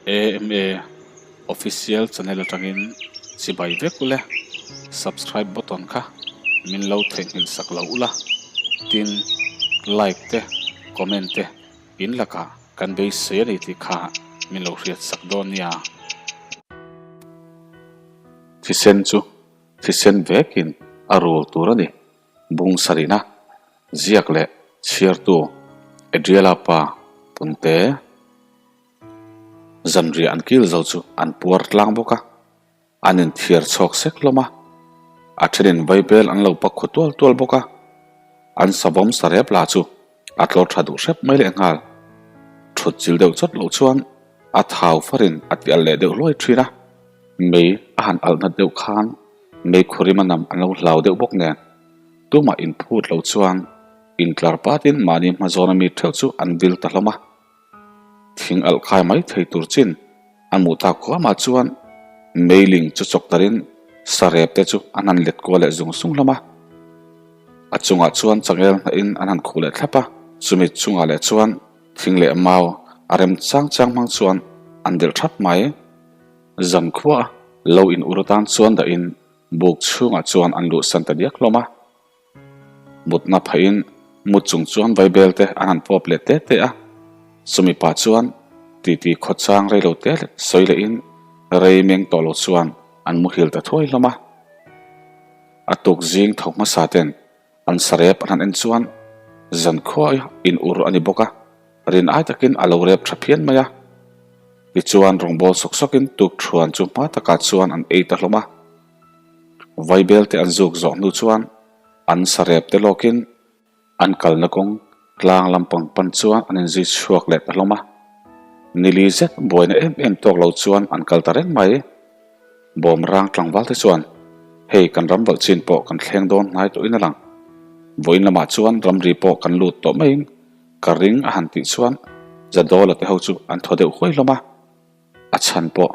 AMA Official channel atangin chibai vek ule subscribe button kha min lo theihnghilh sak lo ula tin like te comment te in lakah kan beisei a ni tih kha min lo hriat sak dawn nia. Thisen chu thisen vekin a rul tur a ni. Bung sarihna ziak leh chhiartu Adriela pa Punte zanriah an kil zo chu an puar tlang bawk a, an inthiar chhawk sek hlawm a, a thenin vaibel an lo pak khu tual tual bawk a, an savawm sarep lah chu a tlawr tha duh hrep mai leh nghal. Thut chil deuh chawt loh chuan a thau farin a ti alh leh deuh hluai thin a, mei a han alh nat deuh khan mei khurima nam an lo hlau deuh bawk nen tumah inphut lo chuan intlar patin mahni hmazawna mi theuh chu an vil ta hlawm a. Thing alh khai mai thei tur chin a hmuh tak khuamah chuan meiling chu chawk tarin sarep te chu an han let kual leh zung zung hlawm a. A chungah chuan changel hnahin an han khuh leh thlap a, chumi chungah leh chuan thing leh mau a rem chang chang hmang chuan an delh thap mai. Zankhua lo in ur atan chuan dahin buk chhungah chuan an luhsan ta diak hlawm a. Mutna phahin mut chung chuan vaibel te an han pawp leh te te a, chumi pah chuan titi khawchang rei lo te sawi lehin rei meng tawh lo chuan an muhil ta thuai hlawm a. A tuk zing tho hmasa ten an sarep an han en chuan zankhua in ur a ni bawk a, rin ai takin a lo rep tha phian mai a. Tichuan rawngbâwl sawk sawkin tuk thuan chu hma takah chuan an ei ta hlawm a. Vaibel te an zuk zawh hnu chuan an sarep te lawkin an kalna kawng tlang lampang pan chuan an inzui chhuak leh ta hlawm a. Nili zet buaina em em tawk lo chuan an kal ta reng mai. Bawm rang tlangval te chuan hei kan ram valh chin pawh kan thleng dawn hnai tawhin a lang. Vawiin lamah chuan ramri pawh kan lut tawh maiin ka ring a han tih chuan Zadawla te ho chu an thaw deuh huai hlawm a. A chhan pawh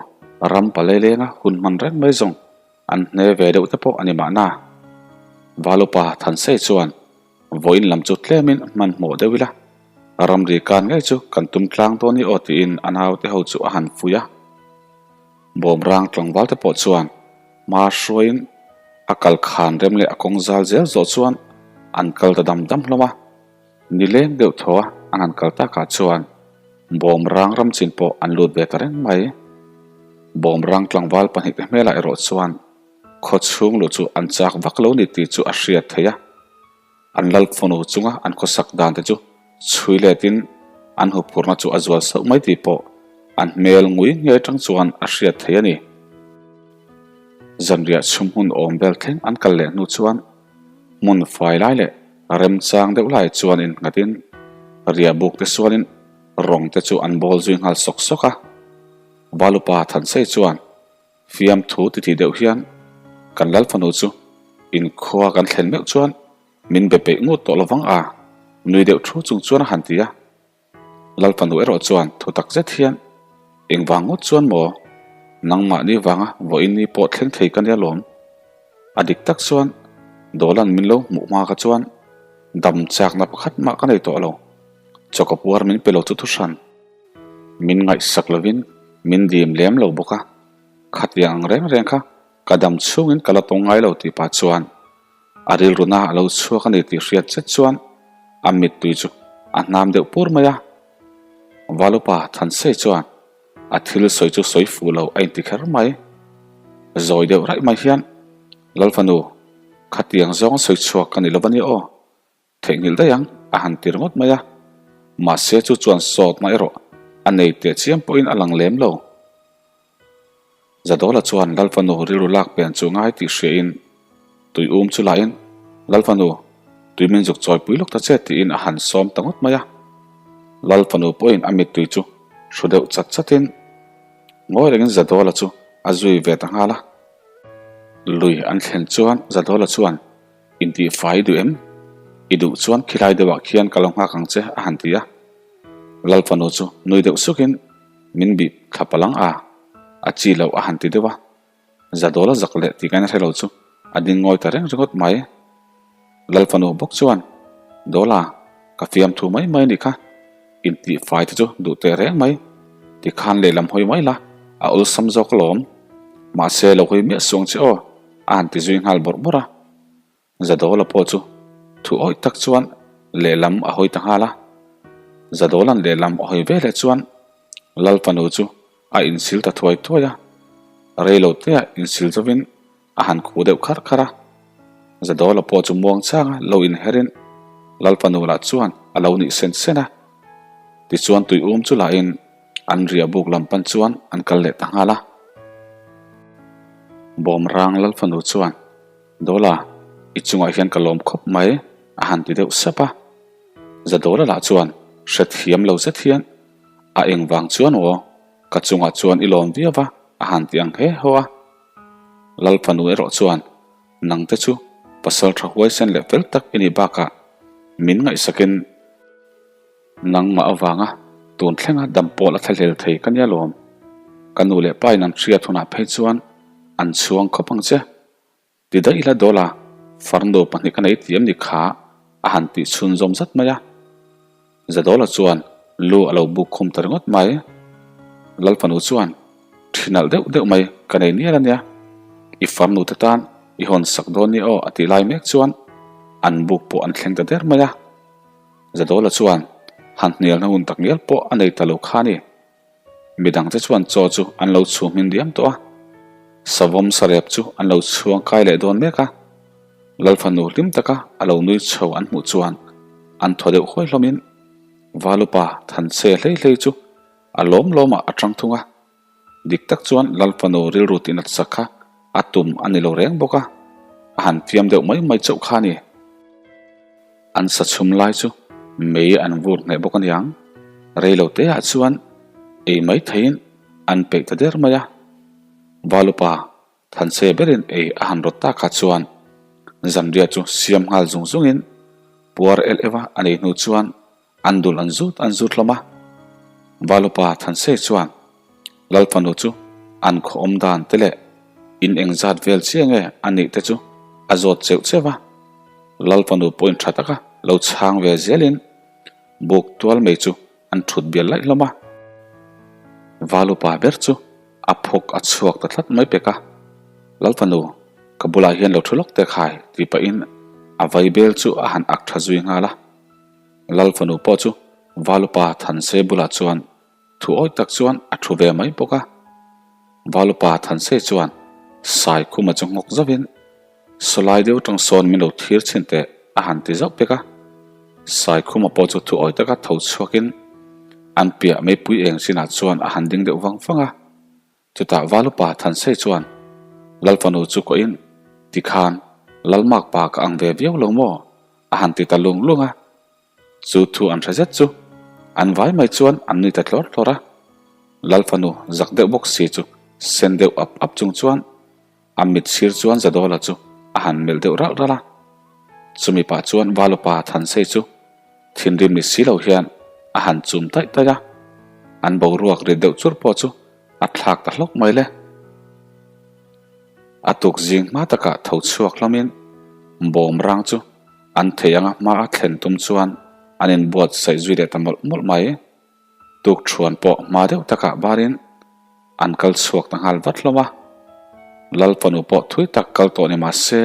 ram palei lenga hun hman reng mai zawng an hne ve deuh te pawh a ni mahna. Valupa Thansei chuan vawiin lam chu tlemin hmanhmawh deuh ila, ramri kan ngei chu kan tum tlang dawn i aw tiin a naute ho chu a han fuih a. Bawmrang tlangval te pawh chuan hma hruaiin a kal khan rem leh a kawng zal zel zawh chuan an kal ta dam dam hlawm a. Nileng deuh thaw a an han kal takah chuan Bawmrang ram chin pawh an lut ve ta reng mai. Bawmrang tlangval pahnihte hmelah erawh chuan khaw chhung luh chu an chak vak lo ni tih chu a hriat theih a. An lal fanu chunga an khawsak dan te chu chhui letin an huphurna chu a zual sauh mai tih pawh an hmel ngui ngei atang chuan a hriat theih a ni. Zanriah chhum hun awm vel thleng an kal leh hnu chuan Hmun fai lai leh remchang deuh lai chuan innghatin riahbuk te sualin rawng te chu an bawl zui nghal sawk sawk a. Valupa Thansei chuan fiamthu titi deuh hian kan lal fanu chu inkhua kan thlen meuh chuan min be peih ngut tawh lovang a, nui deuh thu chung chuan a han ti a. Lal fanu erawh chuan thu tak zet hian, Engvang ngawt chuan maw? Nangmahni vanga vawiin ni pawh thleng thei ka nia lawm. A dik tak chuan Dawlan min lo hmuh hma kha chuan dam chakna pakhat mah ka nei tawh lo. Chawka puar min pe lo chu thuhran. Min ngaihsak lovin min dim lem lo bawk a, khatiang ang reng reng kha ka dam chhungin ka la tawng ngai lo tih pah chuan A rilruna a lo chhuak a ni tih hriat zet chuan a mittui chu a hnam deuh pur mai a. Valupa Thansei chuan a thil sawi chu sawi fuh lo a inti kher mai. Zawi deuh raih mai hian, Lalfanu, khatiang zawng sawi chhuak ka ni lo va nia aw. Theihnghilh daih ang, a han ti ringawt mai a. Mahse chu chuan sawtna erawh a nei teh chiam pawhin a lang lem lo. Zadawla chuan Lalfanu rilru lak pen chu ngai tih hriain tui um chu lahin, Lalfanu, tui min zuk chawipui lawk ta che tiin a han sawm ta ngawt mai a. Lalfanu pawhin a mittui chu hru deuh chat chatin ngawi rengin Zadawla chu a zui ve ta nghal a. Lui an thlen chuan Zadawla chuan Intih fai duh em? I duh chuan khilai deuhah khian ka lo nghak ang che, a han ti a. Lal fanu chu nui deuh sukin min bih thla palang a, a chi loh a han ti deuh a. Zadawla zak leh tih ngaina hre lo chu a ding ngawi ta reng ringawt mai. Lal fanu bawk chuan, Dawla, ka fiamthu mai mai a nih kha, intih fai te chu duh teh reng mai. Tikhan lehlam hawi mai la, a awlsam zawk alawm. Mahse, lo hawi miah suang che aw, a han ti zui nghal bawrh bawrh a. Zadawla pawh chu thu awih tak chuan lehlam a hawi ta nghal a. Zadawla'n lehlam a hawi ve leh chuan Lal fanu chu a insil ta thuai thuai a. Rei lo teah insil zovin a han khuh deuh kharh kharh a. Zadawla pawh chu muang changa lo inherin Lal fanu lah chuan a lo nih sen sen a. Tichuan tui um chu lahin an riah buk lam pan chuan an kal leh ta nghal a. Bawmrang Lal fanu chuan Dawla, i chungah hian ka lawm khawp mai, a han ti deuh sap a. Zadawla lah chuan hrethiam lo zet hian, A eng vang chuan aw, ka chungah chuan i lawm viau va, a han ti ang he haw a. Lal fanu erawh chuan, Nangte chu pasal tha huaisen leh fel tak i nih bakah min ngaihsakin Nangmah avanga tun thlenga dam pawl a thlahlel thei ka nia lawm. Ka nu leh pa in an hriat hunah phei chuan an chhuang khawp ang che. Ti daih ila Dawla, farnu pahnih ka nei tiam ni kha a han tih chhun zawm zat mai a. Zadawla chuan lu a lo buk khum ta ringawt mai. Lalfanu chuan thinalh deuh deuh mai ka nei nial a nia. I farnu te tan i hawn sak dawn ni aw a tih lai mek chuan an buk pawh an thleng ta der mai a. Zadawla chuan han hnialna hun tak ngial pawh a nei ta lo kha a ni. Midangte chuan chaw chu an lo chhum hmin diam tawh a, savawm sarep chu an lo chhuang kai leh dawn mek a. Lalfanu hlim taka a lo nui chho an hmuh chuan an thaw deuh huai hlawmin Valupa Thanse hlei hlei chu a lawm lawmah a tang thung a. Dik tak chuan Lalfanu rilru tihnat sak kha a tum a ni lo reng bawk a, a han fiam deuh mai mai chauh kha a ni. An sa chhum lai chu mei an vur hneh bawk a niang. Rei lo te ah chuan ei mai theiin an peih ta der mai a. Valupa Thanse berin ei a han rawt tak kha chuan zanriah chu siam nghal zung zungin puar el eva a nei hnu chuan An dul an zut an zut hlawm a. Valupa Thansei chuan Lal fanu chu an khaw awm dan te leh in eng zat vel chiah nge a nih te chu a zawt cheuh cheuh a. Lal fanu pawhin tha taka lo chhang ve zelin buk tual mai chu an thut bial laih hlawm a. Valupa ber chu a phawk a chhuak ta tlat mai pek a. Lal fanu, ka bulah hian lo thu lawk teh khai tih pahin a vaibel chu a han ak tha zui nghal a. Lal fanu pawh chu Valupa Thanse bulah chuan thu awih tak chuan a thu ve mai bawk a. Valupa Thanse chuan Saikhuma chu nghawk zauhin, Sawlai deuh tang sawn min lo thir chhin teh a han ti zauh pek a. Saikhuma pawh chu thu awih taka tho chhuakin an piah meipui eng chinah chuan a han ding deuh vang vang a. Chutah Valupa Thansei chuan Lal fanu chu kohin, Tikhan, Lalmak pa ka ang ve viau lo maw? a han ti ta lung lung a. Chu thu an hre zet chu an vai mai chuan an nui ta tlawr tlawr a. Lal fanu zak deuh bawk si chu sen deuh ap ap chung chuan a mit sir chuan Zadawla chu a han melh deuh ralh ralh a. Chumi pah chuan Valupa Thansei chu thinrim ni si lo hian a han chum taih taih a. An boruak rit deuh chur pawh chu A thlak ta hlawk mai le. A tuk zing hma takah tho chhuak hlawmin bawm rang chu an thei anga hma a thlen tum chuan an inbuatsaih zui leh ta mawlh mawlh mai. Tuk thuan pawh hma deuh takah barin an kal chhuak ta nghal vat hlawm a. Lal fanu pawh thui tak kal tawh ni mah se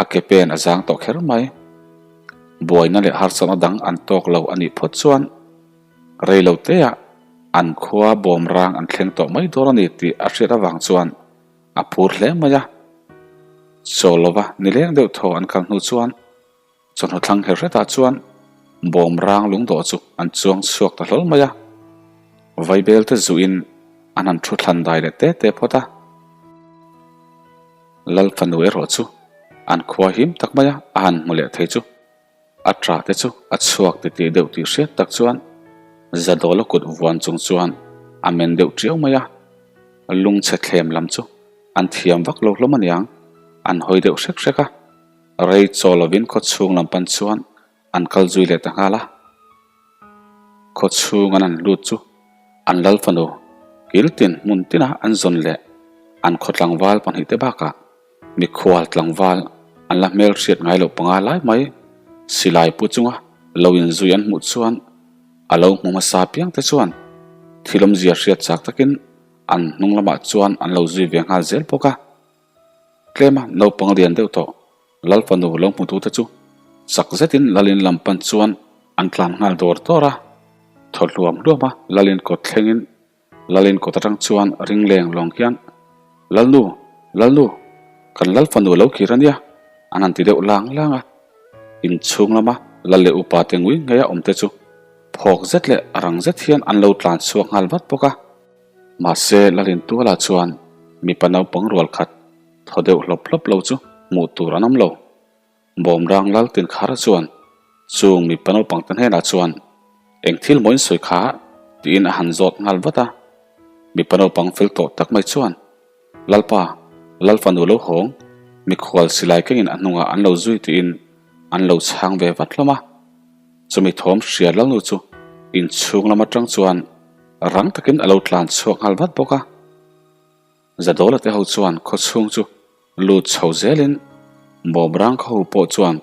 a ke pen a zang tawh kher mai. Buaina leh harsatna dang an tawk lo a nih phawt chuan Rei lo teah an khua bawm rang an thleng tawh mai dawn a ni tih a hriat avang chuan a phur hle mai a. Chaw lova nileng deuh thaw an kal hnu chuan chawhnu thlang her hretah chuan bawm rang lungdawh chu an chuang chhuak ta hlawl mai a. Vaibel te zuin an han thu thlan dai leh te te phawt a. Lal fanu erawh chu an khua him tak mai a a han hmu leh thei chu. A ṭa te chu a chhuak titih deuh tih hriat tak chuan Zadawla kut vuan chung chuan a men deuh ṭiau mai a, lungchhe thlem lam chu an thiam vak lo hlawm aniang, an hawi deuh hrek hrek a, rei chaw lovin khaw chhung lam pan chuan an kal zui leh ta nghal a. Khaw chhung an han lut chu an lal fanu kil tin hmun tina an zawn leh an khaw tlangval pahnihte bakah Mikhual tlangval an la hmel hriat ngai loh panga lai mai silai pu chunga lo inzui an hmuh chuan a lo hmu hmasa piang te chuan. Thil awmzia hriat chak takin an hnung lamah chuan an lo zui ve nghal zel bawk a. Tlema naupang lian deuh tawh Lal fanu lo hmutute chu chak zetin Lalin lam pan chuan an tlan nghal dawr dawr a. Thaw hluam hluam a Lalin kawt thlengin Lalin kawt atang chuan ring leng lawng hian, Lalnu, Lalnu, kan Lal fanu lo kir a nia, an han ti deuh lang lang a. Inchhung lama Lal leh upa te ngui ngei a awm te chu phawk zet leh rang zet hian an lo tlan chhuak nghal vat bawk a. Mahse Lalin tualah chuan mipa naupang rual khat thaw deuh hlawp hlawp lo chu hmuh tur an awm lo. Bawmrang lal tin khar chuan chung mipa naupang te hnenah chuan eng thil maw in sawi kha tiin a han zawt nghal vat a. Mipa naupang fel tawh tak mai chuan Lalpa, Lal fanu lo hawng, mikhual silai kengin a hnungah an lo zui tiin an lo chhang ve vat hlawm a. Chumi thawm hria Lalnu chu inchhung lam atang chuan rang takin a lo tlan chhuak nghal vat bawk a. Zadawla te ho chuan khawchhung chu lut chho zelin Bawmrang khaw ho pawh chuan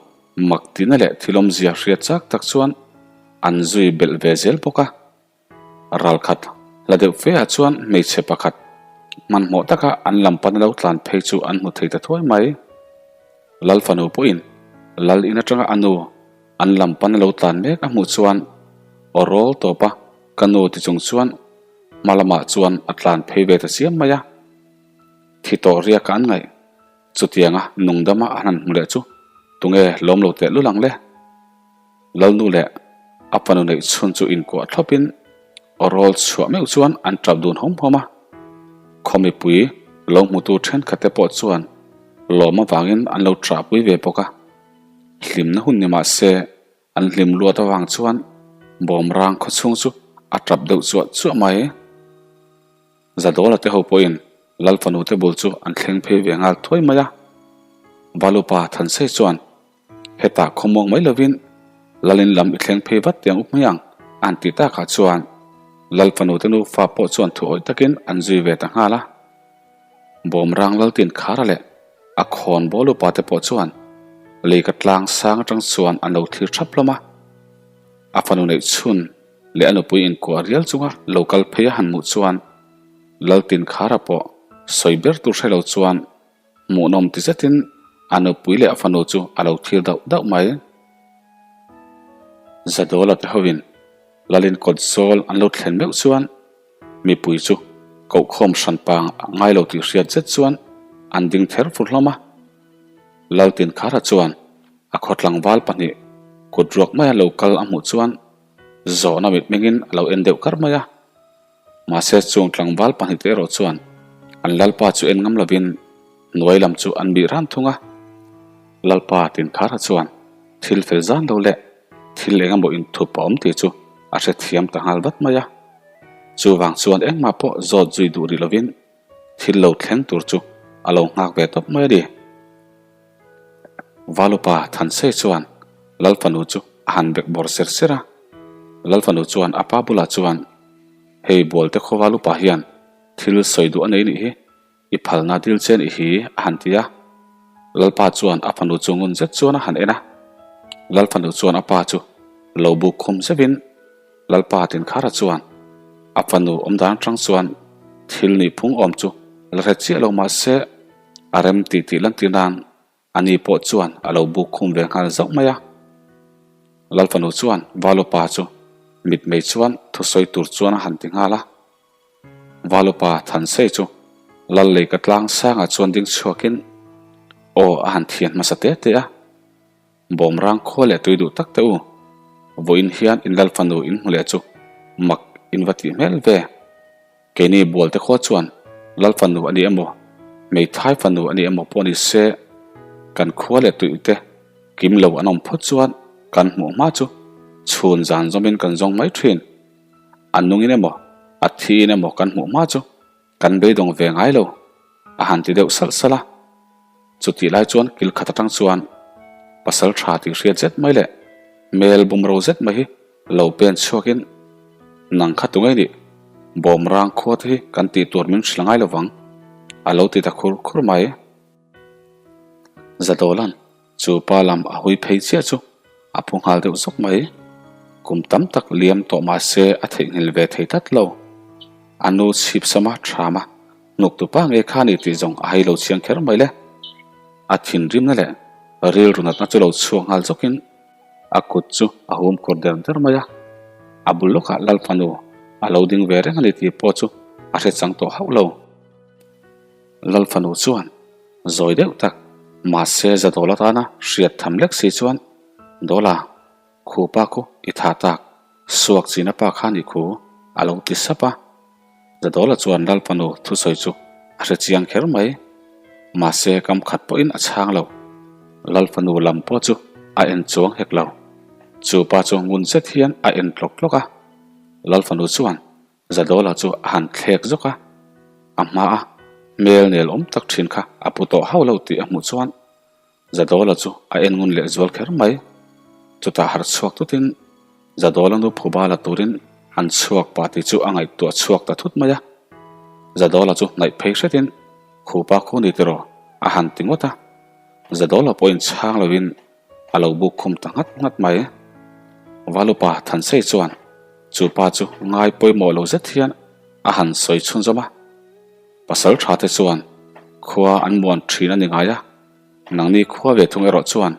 mak tihna leh thilawmzia hriat chak tak chuan an zui belh ve zel bawk a. Ralkhat hla deuh fe ah chuan hmeichhe pakhat hmanhmawh taka an lam pana lo tlan phei chu an hmu thei ta thuai mai. Lal fanu pawhin Lal in atanga a nu an lam pana lo tlan mek a hmuh chuan aw rawl tawp a ka nu ti chung chuan hma lamah chuan a tlan phei ve ta chiam mai a. Thi tawh riak a an ngaih. Chutianga nungdama an han hmu leh chu tunge lawm lo teh lul ang le? Lalnu leh a fanu neih chhun chu inkuah thlawpin aw rawl chhuah meuh chuan an tap dun hawm hawm a. Khaw mipui lo hmutu thenkhat te pawh chuan lawm avangin an lo ṭahpui ve bawk a. Hlimna hun ni mah se An hlim luat avang chuan bawmrang khawchhung chu a tap deuh chuah chuah mai. Zadawla te ho pawhin Lal fanu te bul chu an thleng phei ve nghal thuai mai a. Valupa Thansei chuan hetah khawmuang mai lovin Lalin lam i thleng phei vat tiang up mai ang a han ti takah chuan Lal fanu te nufa pawh chuan thuawih takin an zui ve ta nghal a. Bawmrang Laltin Khara leh a khawn bawl upa te pawh chuan leika tlang sang atang chuan an lo thlir thap hlawm a. A fanu neih chhun leh a nupui inkuah rial chunga lo kal phei a han hmuh chuan Laltin Khara pawh sawi ber tur hre lo chuan hmuhnawm ti zetin a nupui leh a fanu chu a lo thlir dauh dauh mai. Zadawla te hovin Lalin kawt zawl an lo thlen meuh chuan Mipui chu kohkhawm hran pa ngai lo tih hriat zet chuan an ding ther fur hlawm a. Laltinkhara chuan a khaw tlangval pahnih kut ruak maia lo kal a hmuh chuan zawhna mitmengin a lo en deuh kar mai a. Mahse chung tlangval pahnih te erawh chuan an lalpa chu en ngam lovin hnuai lam chu an bih ran thung a. Lalpa Tinkhara chuan thil fel zan lo leh thil eng emaw inthup a awm tih chu a hrethiam ta nghal vat mai a. Chuvang chuan engmah pawh zawt zui duh rih lovin thil lo thleng tur chu a lo nghak ve tawp mai a ni. Valupa Thansei chuan Lal fanu chu a han bek bawr ser ser a. Lal fanu chuan a pa bulah chuan, Hei Bualte khaw Valupa hian thil sawi duh a nei nih hi. I phalna dil chen i hi a han ti a. Lalpa chuan a fanu chu ngun zet chuan a han en a. Lal fanu chuan a pa chu lo buk khum zeuhin Lalpa Tinkhara chuan a fanu awmdan atang chuan thil nih phung awm chu la hre chiah lo mah se a rem tih tih lantir nan Ani pawh chuan a lo buk khum ve nghal zauh mai a. Lal fanu chuan Valupa chu mitmei chuan thusawi tur chuan a han ti nghal a. Valupa Thansei chu Lal leika tlang sangah chuan ding chhuakin aw a han thian hmasa te te a. Bawmrang khua leh tui duh tak te u, vawiin hian in Lal fanu in hmu leh chu mak in va tih hmel ve. Keini Bualte khua chuan Lal fanu a ni emaw, Hmeithai fanu a ni emaw pawh ni se, kan khua leh tuihte kim lo an awm phawt chuan kan hmuh hma chu chhun zan zawmin kan zawng mai thin. A nungin emaw, a thiin emaw kan hmuh hma chu kan beidawng ve ngai lo, a han ti deuh salh salh a. Chutih lai chuan kil khat atang chuan pasal tha tih hriat zet mai leh hmel bumro zet mai hi lo pen chhuakin nang kha tu ngei nih bawmrang khua te hi kan tih tur min hrilh ngai lovang a lo ti ta khur khur mai. Zadawlan chu pa lam a hui phei chiah chu a phu nghal deuh zawk mai. Kum tam tak liam tawh mahse a theihnghilh ve thei tlat lo. A nu chhip sama ṭhama hnuk tu pa ngei kha a ni tih zawng a hai lo chiang kher mai le. A thinrimna leh rilru natna chu lo chhuak nghal zawkin a kut chu a hum khur der der mai a. A bul lawkah Lalfanu a lo ding ve reng a ni tih pawh chu a hre chang tawh hauh lo. Lalfanu chuan zawi deuh tak mahse Zadawla tana hriat tham lek si chuan, Dawla, khu pa khu i tha tak, suak china pa kha ni khu, a lo ti sap a. Zadawla chuan Lalfanu thusawi chu a hre chiang kher mai. Mahse kam khat pawhin a chhang lo. Lalfanu lam pawh chu a en chuang hek lo. Chu pa chu ngun zet hian a en tlawk tlawk a. Lalfanu chuan Zadawla chu a han thlek zawk a, a hmaa hmel nel awm tak thin kha a pu tawh hauh lo tih a hmuh chuan Zadawla chu a en ngun leh zual kher mai. Chutah harh chhuak tutin Zadawla nu phuba la turin an chhuak pah tih chu a ngaihtuah chhuak ta thut mai a. Zadawla chu hnaih phei hretin Khupa khu ni tiraw a han ti ngawt a. Zadawla pawhin chhang loin A lo buk khum ta nghat nghat mai. Valupa Thansei chuan chu pa chu ngai pawimawh lo zet hian a han sawi chhunzawm a. Pasal tha te chuan khua an muan thin a ni ngai a, nangni khua ve thung erawh chuan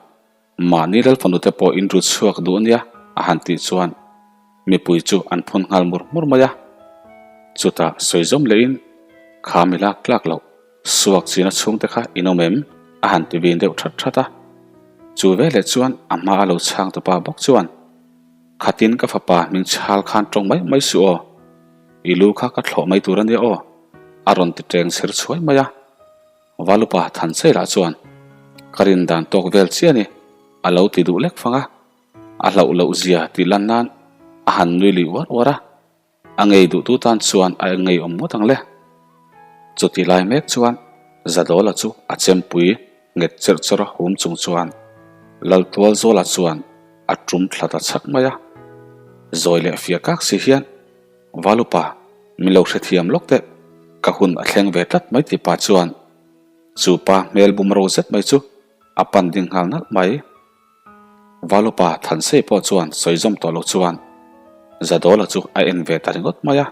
mahni lalfanu te pawh in ru chhuak duh a nia a han tih chuan mipui chu an phun nghal mur mur mai a. Chutah sawi zawm lehin kha mi lak tlak loh Suak china chhungte kha in awm em? a han ti vin deuh that that a. Chu veleh chuan a hma a lo chhang tupa bawk chuan, Khatin ka fapa hming chhal khan tawng mai mai suh aw. I lu kha ka thlawh mai tur a nia aw, a rawn ti teng chher chhuai mai a. Valupa Thanseila chuan, Ka rin dan tawk vel chiah a ni, a lo ti duh lek fang a. A hlauh loh zia tih lan nan a han nui lui uar uar a. A ngei duhtu tan chuan a ngeiawm ngawt ang le. Chuti lai mek chuan Zadawla chu a chempui nghet cherh chawrh a hum chung chuan Laltualzawla chuan a tum thla ta chhak mai a. Zawi leh fiah kak si hian, Valupa, min lo hrethiam lawk teh, ka hun a thleng ve tlat mai tih pah chuan chu pa hmel bum ro zet mai chu a pan ding nghal nalh mai. Valupa Thansei pawh chuan sawi zawm tawh lo chuan Zadawla chu a en ve ta ringawt mai a.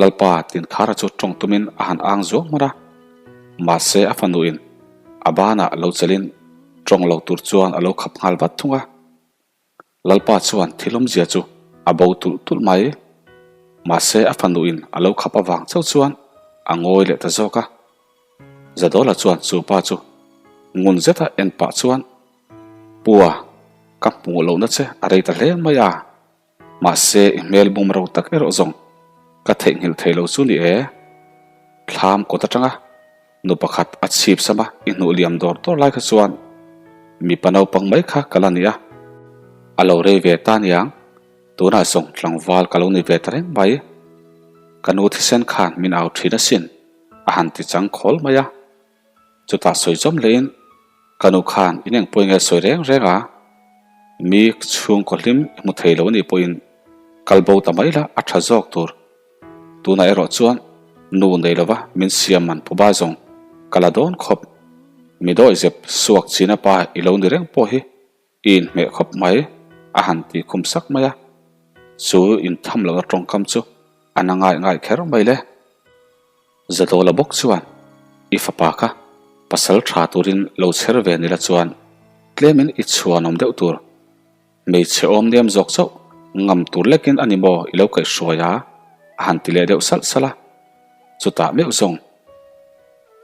Lalpa Tinkhara chu tawng tumin a han ang zuang hman a, mahse a fanuin a banah lo chelin tawng lo tur chuan a lo khap nghal vat thung a. Lalpa chuan thil awmzia chu a bo tulh tulh mai. Mahse a fanuin a lo khap avang chauh chuan a ngawi leh ta zawk a. Zadawla chuan chu pa chu ngun zeta en pah chuan, Pua, ka hmuh lohna che a rei ta hle mai a. Mahse i hmel bum ro tak erawh zawng ka theihnghilh thei lo chu ni e. Thlam kawt atanga nu pakhat a chhip sama i hnuh liam dawr dawr lai kha chuan mipa naupang mai kha ka la ni a, a lo rei ve ta niang. Tunah zawng tlangval ka lo ni ve ta reng mai. Ka nu thisen khan min au thin asin a han ti chang khawl mai a. Chutah sawi zawm lehin ka nu khan in eng pawhin nge sawi reng reng a, mi chhungkaw hlim i hmu thei lo anih pawhin kal bo ta mai la a tha zawk tur. Tunah erawh chuan nu nei lova min siam man phuba zawng ka la dawn khawp. Mi dawihzep suak china pa i lo ni reng pawh hi I inhmeh khawp mai, a han ti khum sak mai a. Chu intham lohna tawngkam chu a na ngai ngai kher mai le. Zadawla bawk chuan, I fapa kha pasal tha turin lo chher ve nila chuan tlemin i chhuanawm deuh tur. Hmeichhe awm nem zawk chauh ngam tur lekin a ni maw i lo kaihhruai a, a han ti leh deuh salh salh a. Chutah meuh zawng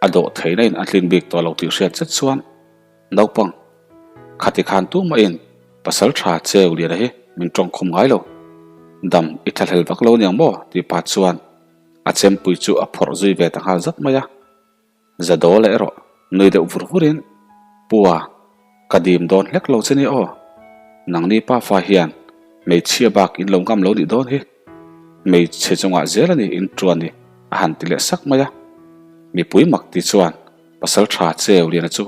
a dawh theihna in a tlin bik tawh lo tih hriat zet chuan, Naupang, khati khan tumahin pasal tha cheu liana hi min tawng khum ngai lo. Dam i thlahlel vak lo niang maw? tih pah chuan a chempui chu a phawrh zui ve ta nghal zat mai a. Zadawla erawh nui deuh vur vurin, Pua, ka dim dawn hlek lo che ni aw. Nangni pafa hian hmeichhia bak in lo ngam lo nih dawn hi. Hmeichhe chungah zel a ni in tuan ni a han ti leh sak mai a. Mipui mak ti chuan Pasal tha Cheu Liana chu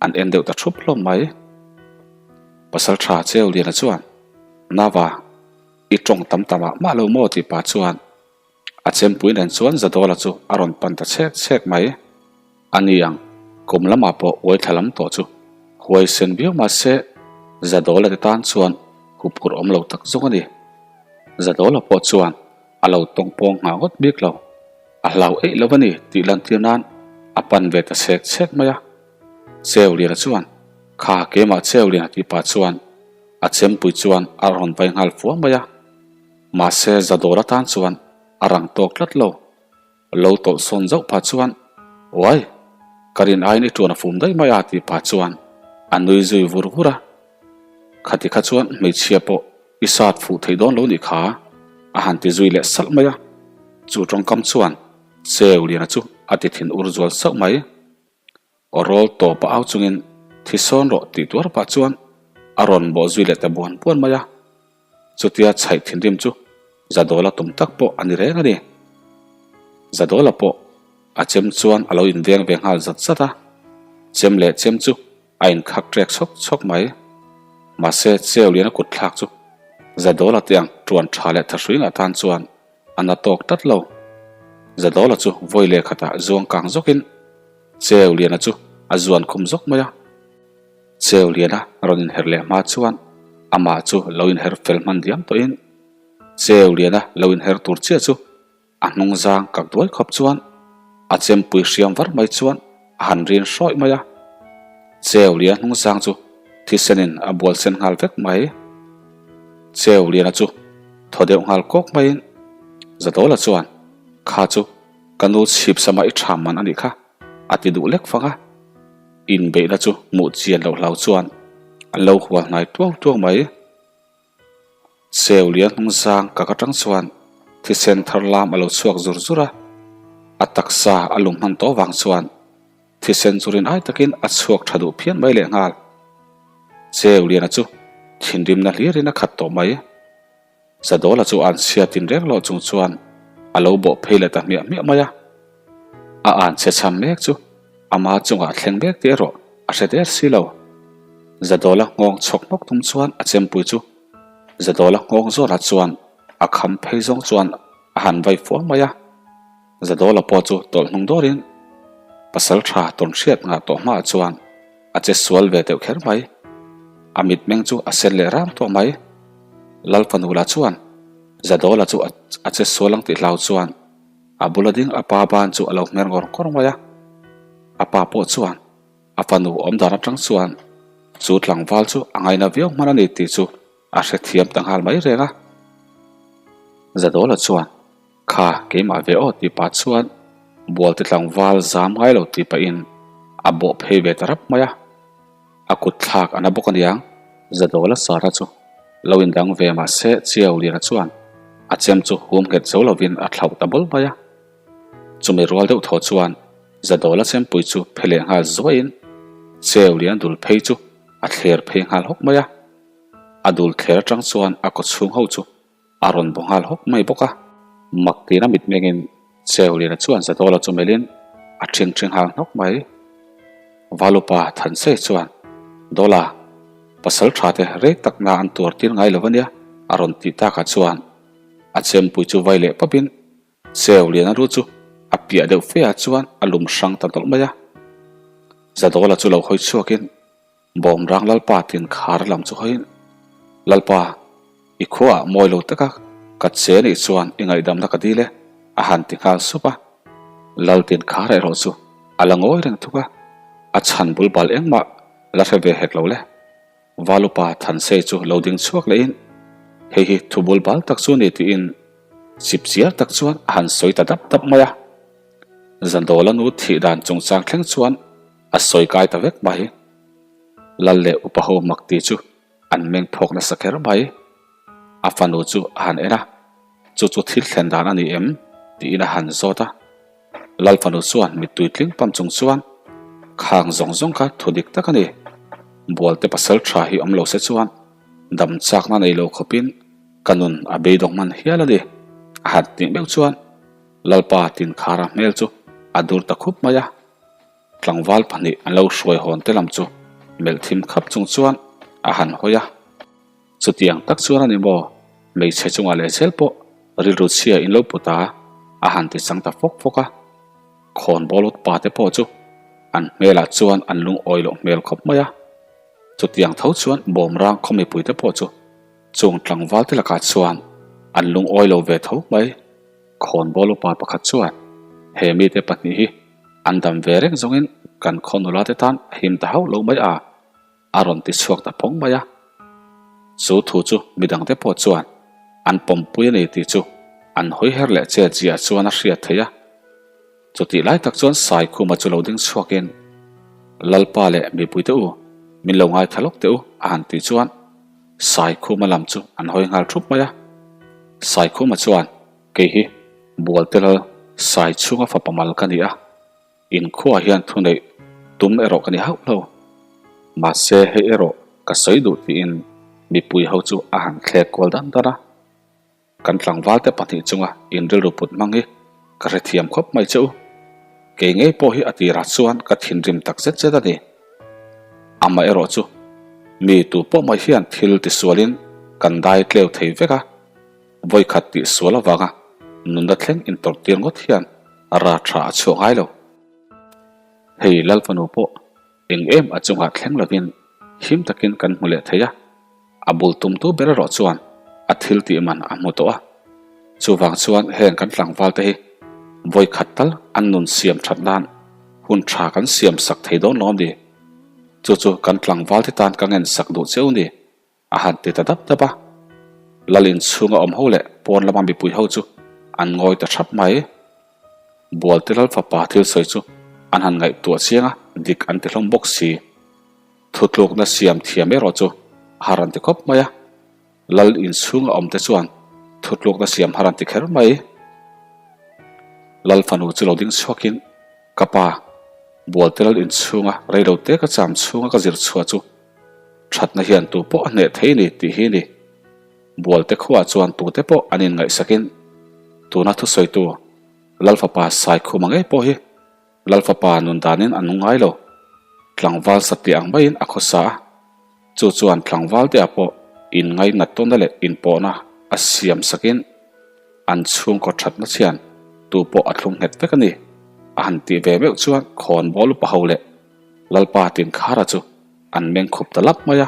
an en deuh ta thup hlawm mai. Pasal tha Cheu Liana chuan, Nava, i tawng tam ta mah mah lo maw? tih pah chuan a chempui nen chuan Zadawla chu a rawn pan ta chhek chhek mai. A ni ang, kum lamah pawh uai thla lam tawh chu huaisen viau mah se Zadawla te tan chuan huphurh awm lo tak zawng a ni. Zadawla pawh chuan. A lo tawng pawng nghah ngawt bik lo. A hlau eih lo a ni tih lantir nan a pan ve ta chhek chhek mai a. Cheuliana chuan, Kha keimah Cheuliana tih pah chuan a chempui chuan a rawn vai nghal fua mai a. Mahse Zadawla tan chuan a rang tawk tlat lo. Lo tawlh sawn zauh pah chuan, Uai! Ka rin aiin i tuan a fum daih mai a tih pah chuan a nui zui vur vur a. Khati kha chuan hmeichhia pawh i sat fuh theih dawn lo nih kha a han ti zui leh salh mai a. Chu tawngkam chuan Cheuliana chu a ti thin ur zual sauh mai. Aw rawl tawp a au chungin thi sawn rawh tih tuar pah chuan a rawn bawh zui leh ta buan buan mai a. Chutia chhaih thinrim chu Zadawla tum tak pawh a ni reng a ni. Zadawla pawh a chem chuan a lo inveng ve nghal zat zat a, chem leh chem chu a inkhak trek chhawk chhawk mai. Mahse Cheuliana kut thlak chu Zadawla te ang tuan tha leh thahrui ngah tan chuan a na tawk tlat lo. Zadawla chu vawi leh khatah zuang kang zawkin Cheuliana chu a zuan khum zawk mai a. Cheuliana rawn inher leh hma chuan amah chu lo inher fel hman diam tawhin Cheuliana lo inher tur chiah chu a hnung zang kak duai khawp chuan a chempui hriam var mai chuan a han rin hrawih mai a. Cheuliana hnung zang chu thisenin a bual sen nghal vek mai. Cheuliana chu thaw deuh nghal kawk maiin Zadawla chuan kha chu ka nu chhip sama i tha man a nih kha a ti duh lek fang a. Inbeihna chu hmuh chian loh hlau chuan an lo hual hnai tuau tuau mai. Cheulian hnung zang kak atang chuan thisen thar lam a lo chhuak zur zur a, a taksa a lum hman tawh vang chuan thisen chu rin ai takin a chhuak tha duh phian mai lehnghal. Cheuliana chu thinrimna hlirin a khat tawh mai. Zadawla chu an chhia tin reng loh chung chuan a lo bawh phei leh ta hmiah hmiah mai a. A an chhe cham mek chu ama chungah thleng mek tih erawh a hre der si lo. Zadawla nghawng chhawk hnawk tum chuan a chempui chu Zadawla nghawng zawnah chuan a kham phei zawng chuan a han vai fual mai a. Zadawla pawh chu tawlh hnung dawrin pasal tha tawn hriat ngah tawh hmaah chuan A che sual ve deuh kher mai. A mitmeng chu a sen leh rang tawh mai. Lal fanu lah chuan Zadawla chu a che sual ang tih hlau chuan a bula ding a pa ban chu a lo hmer ngawr ngawr mai a. A pa pawh chuan a fanu awm dan atang chuan chu tlangval chu a ngaina viau hman a ni tih chu a hrethiam ta nghal mai reng a. Zadawla chuan Kha keimah ve aw tih pah chuan Bualte tlangval zam ngai lo tih pahin a bawh phei ve ta rap mai a, a kut thlak a na bawk aniang. Zadawla Sara chu lo indang ve mahse Chiauliana chuan a chem chu hum nghet zo lovin a thlauh ta bawl mai a. Chumi rual deuh thaw chuan Zadawla chempui chu phe leh nghal zuaiin Chiauliana dul phei chu a thler phei nghal hawk mai a, a dul thler atang chuan a kawchhung ho chu A rawn bu nghal hawk mai bawk a. Mak tina mitmengin Cheuliana chuan Zadawla chu melhin a ṭhing ṭhing nghal hnawk mai. Valupa Thansei chuan, Dawla, pasal ṭha te rei tak na an tuar tir ngai lo ania a rawn tih takah chuan a chempui chu vai leh pawpin Cheuliana lu chu a piah deuh feah chuan a lum hrang ta nawlh mai a. Zadawla chu lo hawi chhuakin Bawmrang Lalpa tin khar lam chu hawiin, Lalpa, i khuaah mawi lo taka ka che nih chuan i ngaihdamna ka dil e, a han ti nghal sup a. Lal tin khar erawh chu a la ngawi reng thung a, a chhan bul bal engmah la hre ve hek lo le. Valupa Thansei chu lo ding chhuak lehin, Hei hi thu bul bal tak chu ni tiin chip chiar tak chuan a han sawi ta dap dap mai a. Zandawla nu thih dan chungchang thleng chuan A sawi kai ta vek mai. Lal leh upa ho mak ti chu an meng phawk nasa kher mai. A fanu chu a han en a, chu chu thil thlen dan a ni em? tiin a han zawt a. Lal fanu chuan mittui tling pam chung chuan, Khang zawng zawng kha thu dik tak a ni. Bualte pasal tha hi awm lo se chuan dam chakna nei lo khawpin ka nun a beidawng hman hial a ni. A han tih meuh chuan Lalpa Tinkhara hmel chu a dur ta khup mai a. Tlangval pahnih an lo hruai hawn te lam chu melh thim khap chung chuan a han hawi a. Chutiang tak chuan a ni maw, hmeichhe chungah leh zel pawh rilru chhia in lo put a, a han ti chang ta fawk fawk a. Khawnbawl ut pa te pawh chu an hmelah chuan an lungawi loh hmel khawp mai a. Chutiang tho chuan bawmrang khaw mipui te pawh chu chung tlangval te lakah chuan an lungawi lo ve tho mai. Khawnbawl upa pakhat chuan he mite pahnih hi an dam ve reng zawngin kan khaw nula te tan a him ta hauh lo mai a, a rawn ti chhuak ta phawng mai a. Chu thu chu midangte pawh chuan an pawmpui a ni tih chu an hawi her leh che chiah chuan a hriat theih a. Chutih lai tak chuan Saikhuma chu lo ding chhuakin, Lalpa leh mipuite u, min lo ngaithla lawk teh u, a han tih chuan Saikhuma lam chu an hawi nghal thup mai a. Saikhuma chuan, Kei hi Bualte lal Sai chhunga fapa mal ka ni a, inkhuaah hian thuneih tum erawh ka ni hauh lo. Mahse hei erawh ka sawi duh tiin mipui ho chu a han thlek kual dan dan a. Kan tlangvalte pahnih chunga in rilru put hmang hi ka hrethiam khawp mai che u. Kei ngei pawh hi a tirah chuan ka thinrim tak zet zet a ni. Amaherawh chu mi tu pawh mai hian thil tisualin kan dai tleu thei vek a, vawikhat tihsual avanga nunna thleng intawrhtir ngawt hian ra tha a chhuah ngai lo. Hei Lalfanu pawh eng em a chungah thleng lovin him takin kan hmu leh thei a. A bul tumtu ber erawh chuan a thil tih man a hmu tawh a. Chuvang chuan heng kan tlangval te hi vawi khat tal an nun siam that nan hun tha kan siam sak thei dawn lo ni. Chu chu kan tlangval te tan ka ngen sak duh cheu ni a han ti ta dap dap a. Lal inchhunga awm ho leh pawn lama mipui ho chu an ngawi ta thap mai. Bualte lal fapa thil sawi chu an han ngaihtuah chiang a, dik an ti hlawm bawk si. Thutlukna siam thiam erawh chu a har an ti khawp mai a, Lal inchhunga awmte chuan thutlukna siam har an ti kher mai. Lal fanu chu lo ding chhuakin, Ka pa, Bualte lal inchhunga reilote ka cham chhunga ka zir chhuah chu thatna hian tu pawh a hneh thei ni tih hi ni. Bualte khuaah chuan tute pawh an inngaihsakin tuna thusawitu Lal fapa Saikhuma ngei pawh hi Lal fapa nun danin a nung ngai lo. Tlangval satliah ang maiin a khawsa a, chu chuan tlangvaltea pawh inngainat tawnna leh inpawhna a siam sakin an chhungkaw thatna chhian tu pawh a thlung nghet vek a ni. A han tih ve meuh chuan khawnbawl upa ho leh Lalpa Tinkhara chu an meng khup ta lap mai a.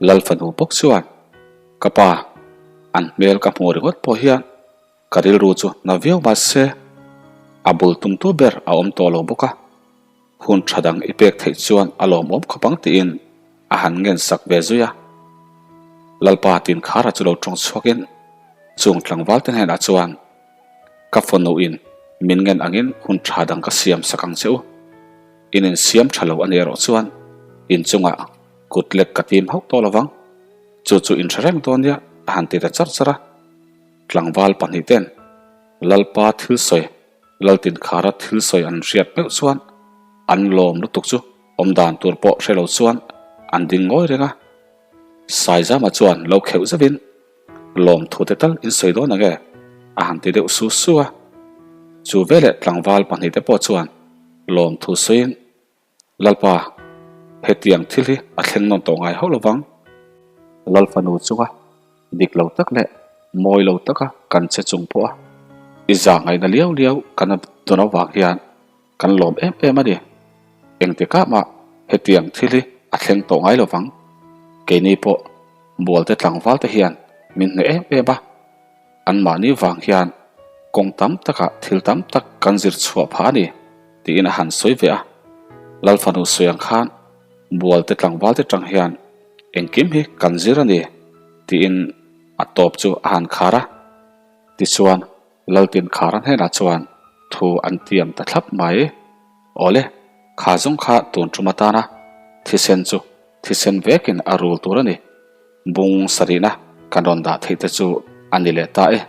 Lal fanu bawk chuan, Ka pa, an hmel ka hmuh ringawt pawh hian Ka rilru chu na viau mah se, a bul tumtu ber a awm tawh lo bawk a, hun tha dang i pek theih chuan a lawmawm khawp ang tiin a han ngen sak ve zui a. Lalpa Tinkhara chu lo tawng chhuakin chung tlangval te hnenah chuan, Ka fawhnuhin min ngen angin hun tha dang ka siam sak ang che u. In insiam tha lo a nih erawh chuan inchungah kut lek ka tim hauh tawh lovang. Chu chu in hre reng dawn nia a han ti ta charh charh a. Tlangval pahnihten Lalpa thil sawi, Laltinkhara thil sawi an hriat meuh chuan an lawm lutuk chu awm dan tur pawh hre lo chuan an ding ngawi reng a. Saizama chuan lo kheuh zeuhin, Lawmthu te tal in sawi dawn ang e, a han ti deuh su su a. Chu veleh tlangval pahnihte pawh chuan lawmthu sawiin, Lalpa, hetiang thil hi a thleng nawn tawh ngai hauh lo vang. Lalfanu chunga dik lo tak leh mawi lo taka kan che chung pawh a, i zah ngaihna liau liau kan dawn avang hian kan lawm em em a ni. Engtikah mah hetiang thil hi a thleng tawh ngai lo vang. Keini pawh Bualte tlangval te hian min hneh em em a. Anmahni vang hian kawng tam takah thil tam tak kan zir chhuah phah a ni, tiin a han sawi ve a. Lalfanu sawi ang khan Bualte tlangvalte tang hian engkim hi kan zir a ni, tiin a tawp chu a han khar a. Tichuan, Laltinkhara hnenah chuan thu an tiam ta thlap mai. Awle, kha zawng kha tun tum atana thisen chu thisen vekin a rul tur a ni. Bung sarihna kan rawn dah theih te chu a ni leh ta e.